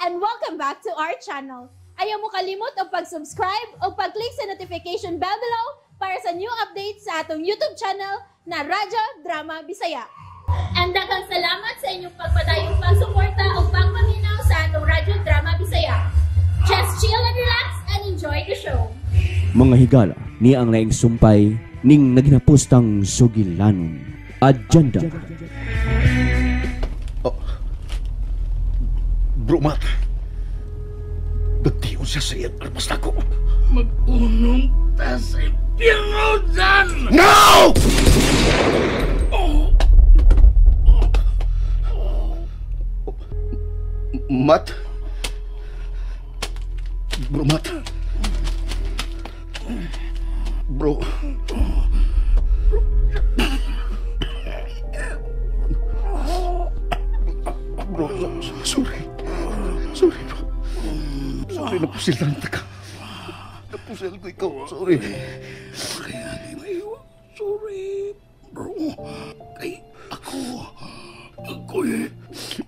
And welcome back to our channel. Ayaw mo kalimot og pag-subscribe o pag-click sa notification bell below para sa new updates sa atong YouTube channel na Radyo Drama Bisaya. And daghang salamat sa inyong pagpadayong pagsuporta o pagpaminaw sa atong Radyo Drama Bisaya. Just chill and relax and enjoy the show. Mga higala, ni ang laing sumpay ning naginapustang sugilanon. Agenda. Oh. Bro Matt, nagtiyon siya sa iyang armas na ko. Mag-unong ta sa impyerno dyan! No! Oh. Matt? Bro Matt? Bro. Bro, sorry. Sorry, bro. Sorry, napusil na ka. Napusil ko ikaw. Sorry. Kaya sorry, bro. Kay ako'y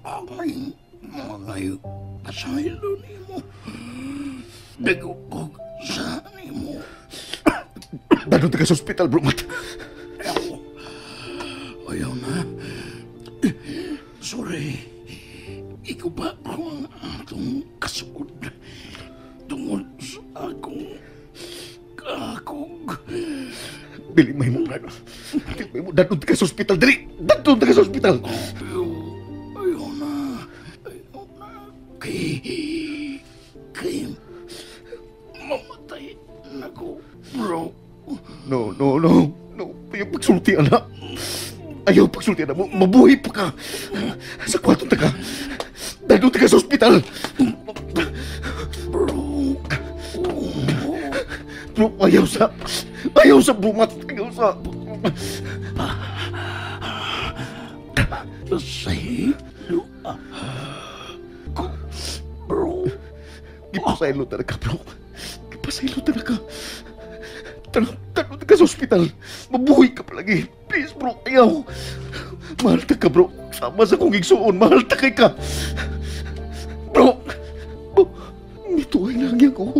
aking mga pasaylo nimo. Dagukog sa nimo. Dadun ka sa ospital, bro, Matt. Ayaw na. Sorry. Ikaw ba ko ang atong kasuod tungod sa akong kakog? Dili may mo, Brad. Dili may mo. Dadun ka sa ospital. Dili! Dadun ka sa ospital! Ayaw na. Ayaw na. Kay mamatay na ko, bro. No, no, no. No. Ayaw pagsulti, anak. Ayaw pagsulti, anak. Mabuhay pa ka. Sa kwarto ta ka. Dadun ka sa ospital. Bro. Bro, ayaw sa... Ayaw sa bumat. Ayaw sa... Pasaylo ako, bro. Gipasaylo talaga, bro. Gipasaylo talaga. Tanong ka sa ospital. Mabuhay ka palagi. Please, bro. Ayaw. Mahal ta ka, bro. Sama sa kong igsuon. Mahal ta kay ka. Bro. Nituay lang yan ko.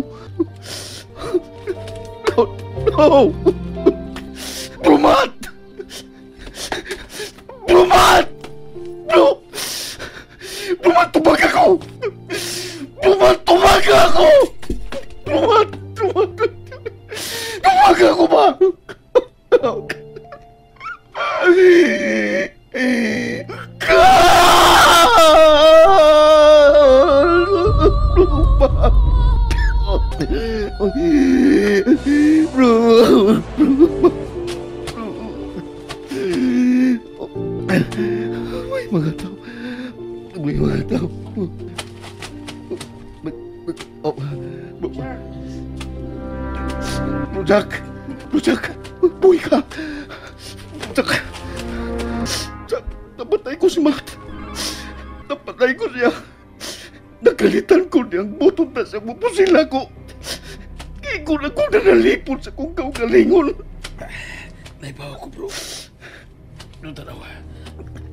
No. No. Bro, Matt. Bro, Matt. Bro. Bro, Matt, tubag ako. Bro, Matt, tubag ako. Bro, Matt. Bro, Matt. Tubag ako ba? Bro, may mga tao. May mga tao. Bro Jack! Bro Jack! Buhay ka! Jack! Jack! Napatay ko si Matt! Napatay ko siya! Nakalitan ko niyang butong na siya. Mupusil ako! Ikaw na ko na nalipon sa kong kaugalingon! Naibaw ko, bro. No, tanawa.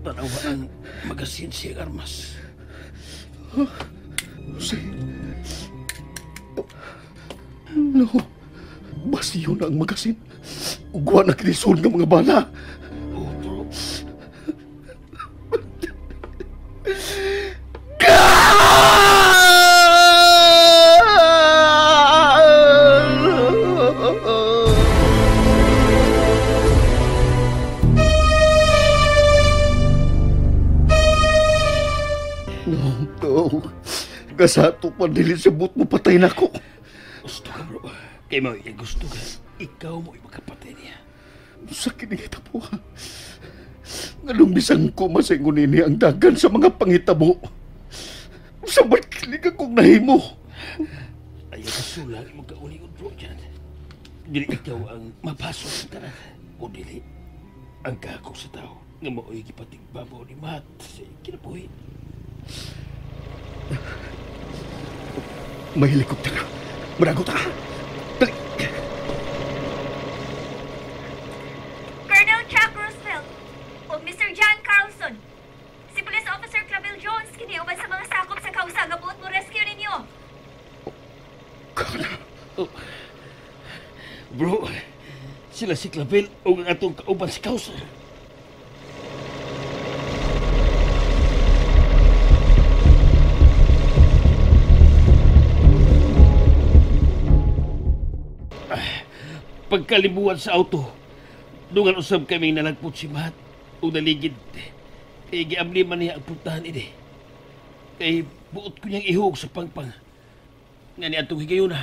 Tanawa ang magasin siya armas. Huh? Jose? No. Basiyo na ang magasin. Ugwa na kinisod ng mga bala. Oh, bro. No, no. Gasato pa dili sa but mo patay na ko. Gusto ka, bro. Kay mo, gusto ka. Ikaw mo makapatay niya. Sa kinihitabo ha. Nganong bisan ko masingon nini ang dagan sa mga pangitabo. Sa ba't akong nahimo? Ayaw ka sulang imong kaulingon, bro, dyan. Dili ikaw ang mapasok sa tanan. O dili ang kakog sa tao nga mao'y gipatigbabaw ni Matt sa kinabuhi. May helikopter. Maragot ka. Dali. Colonel Chuck Roosevelt o Mr. John Carlson. Si Police Officer Clavel Jones kini uban sa mga sakop sa kausa nga buot mo rescue ninyo. Kana. Oh. Bro, sila si Clavel o ang atong kauban si Kausa. Pagkalibuan sa auto, dungan usab kaming nalagpot si Matt o naligid. Kay giabli man niya ang puntahan ini. Kay buot ko niyang ihog sa pangpang. Nga ni atong higayuna,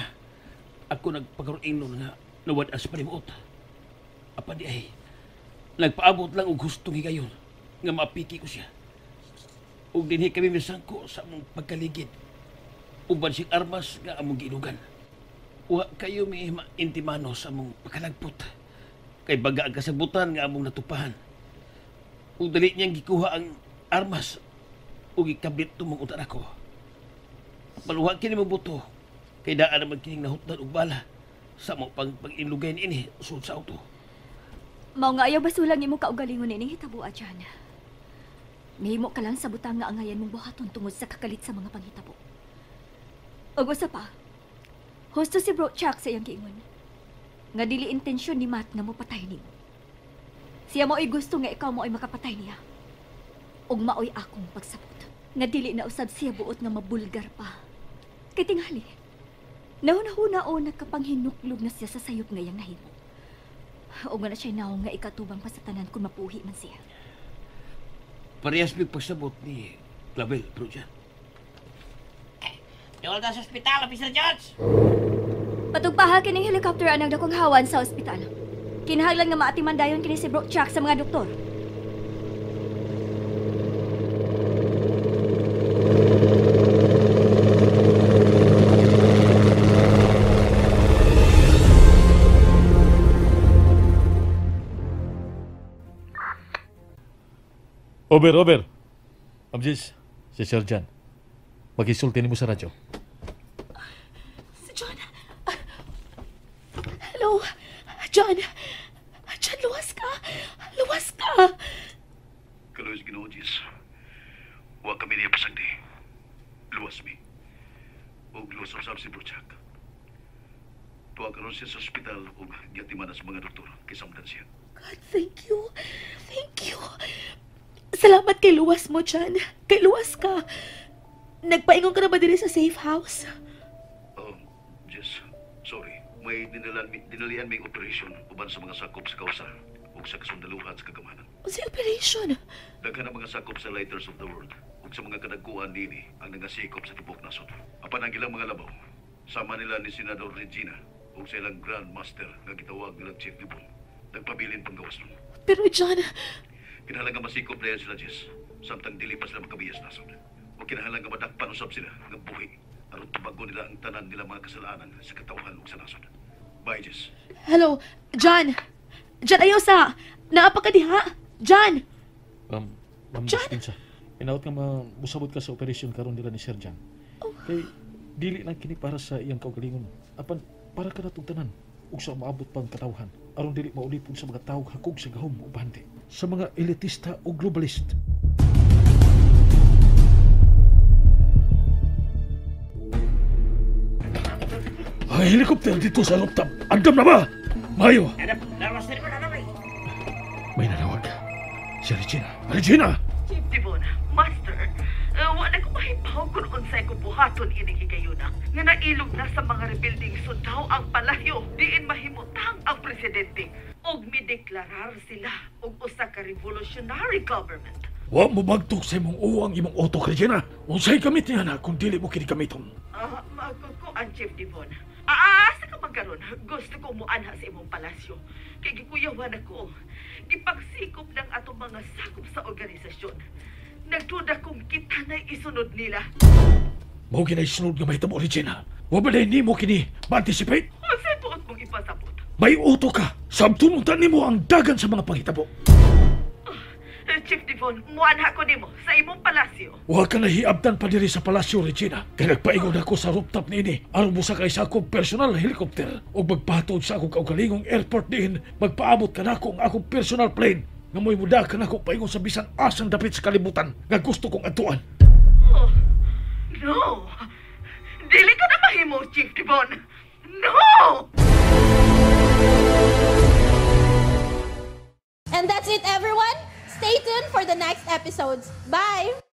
ako nagpakaroon nga nawad as panimuot. Apan di ay, nagpaabot lang og gustong higayon nga maapiki ko siya. Ug dinhi kami misangko sa among pagkaligid. Uban siyang armas nga among giinugan. Wa kayo may intimano sa among pagkalagpot. Kay baga ang kasabutan nga among natupahan. Ug dali niyang gikuha ang armas ug gikabit tumong utan ako. Paluha kini mabuto kay daan naman kining nahutdan og bala sa among pag-inlugay niini sud sa auto. Mao nga ayaw basulang imong kaugalingon ining hitabua dyan. Nihimo ka lang sa butang nga angayan mong buhaton tungod sa kakalit sa mga panghitabo. Ug usa pa, husto si Bro Chuck sa iyang giingon nga dili intensyon ni Matt nga mopatay nimo. Siya mao'y gusto nga ikaw mao'y makapatay niya. Ug mao'y akong pagsabot nga dili na usab siya buot nga mabulgar pa. Kay tingali, nahunahuna o nagkapanghinuklog na siya sa sayop nga iyang nahimo. Ug nga na siya naong nga ikatubang pa sa tanan kung mapuhi man siya. Parehas may pagsabot ni Clavel, Bro Jan. Dool ta sa ospital, Officer George! Patugpaha kining helicopter anang dakong hawan sa ospital. Kinahanglan nga maatiman dayon kini si Bro Chuck sa mga doktor. Over, over. Amjis, si Sir John. Magisulti nimo sa radyo. Si John. Hello, John. John, luwas ka. Luwas ka. Kaluwas Ginoo, Jess. Wa kami niya pasagdi. Luwas mi. Og luwas usab si Bro Chuck. Tuwa karon siya sa ospital og giatiman sa mga doktor kay samdan siya. God, thank you. Thank you. Salamat kay luwas mo, John. Kay luwas ka. Nagpaingon ka na ba diri sa safe house? Oh, Jess, sorry. May dinalian may operation uban sa mga sakop sa kausa ug sa kasundaluhan sa kagamanan. Unsay operation? Daghan ang mga sakop sa Lighters of the World ug sa mga kadagkuan dinhi ang nangasikop sa tibuok nasod. Apan ang ilang mga labaw, sama nila ni Senador Regina ug sa ilang Grand Master nga gitawag nilang Chief Libon. Nagpabilin panggawas nun. Pero John, kinahanglan nga masikop na yan sila, Jess, samtang dili pa sila makabiyas nasod. O kinahanglan nga madakpan usab sila nga buhi aron tubagon nila ang tanan nila mga kasalanan sa katawhan ug sa nasod. Bye, Jess. Hello, John. John, ayaw sa. Naa pa ka diha. John. Ma'am John? Dispensa, inaot nga musabot ka sa operasyon karon nila ni Sir John. Oh. Kay dili lang kini para sa iyang kaugalingon. Apan para ka natong tanan ug sa maabot pang katawhan aron dili maulipon sa mga tawo hakog sa gahom o bandi, sa mga elitista o globalist. Ay, helicopter dito sa rooftop. Andam na ba? Mayo. May nanawag. Si Regina. Regina! Chief Devon, Master, wala ko mahipaw kung unsay ko buhaton ining higayuna. Nga nailog na sa mga rebuilding sundao ang palasyo, diin mahimutang ang presidente. Og mideklarar sila og usa ka revolutionary government. Wa mo bagtok sa imong uwang imong auto, Regina. Unsay gamit niya na kung dili mo kini gamiton? Ang Chief Devon. Asa ka man karon? Gusto ko muanha sa imong palasyo. Kay gikuyawan ako. Gipagsikop ng atong mga sakop sa organisasyon. Nagduda kung kita na'y isunod nila. Mao ginay sunod nga mahitabo, Regina. Wa ba nimo kini ma-anticipate? Unsay buot mong ipasabot? May uto ka. Sabton unta nimo ang dagan sa mga panghitabo. Chief Devon, muanha ko nimo sa imong palasyo. Wa ka nahiabtan pa diri sa palasyo, Regina. Kay nagpaingon ako sa rooftop niini aron mosa kay sa akong personal helicopter ug magpatod sa akong kaugalingong airport diin. Magpaabot ka nako ang akong personal plane nga mo'y muda ka nako paingon sa bisan asang dapit sa kalibutan nga gusto kong adtuan. Oh, No! Dili ka na mahimo, Chief Devon! No! And that's it, everyone. Stay tuned for the next episodes. Bye!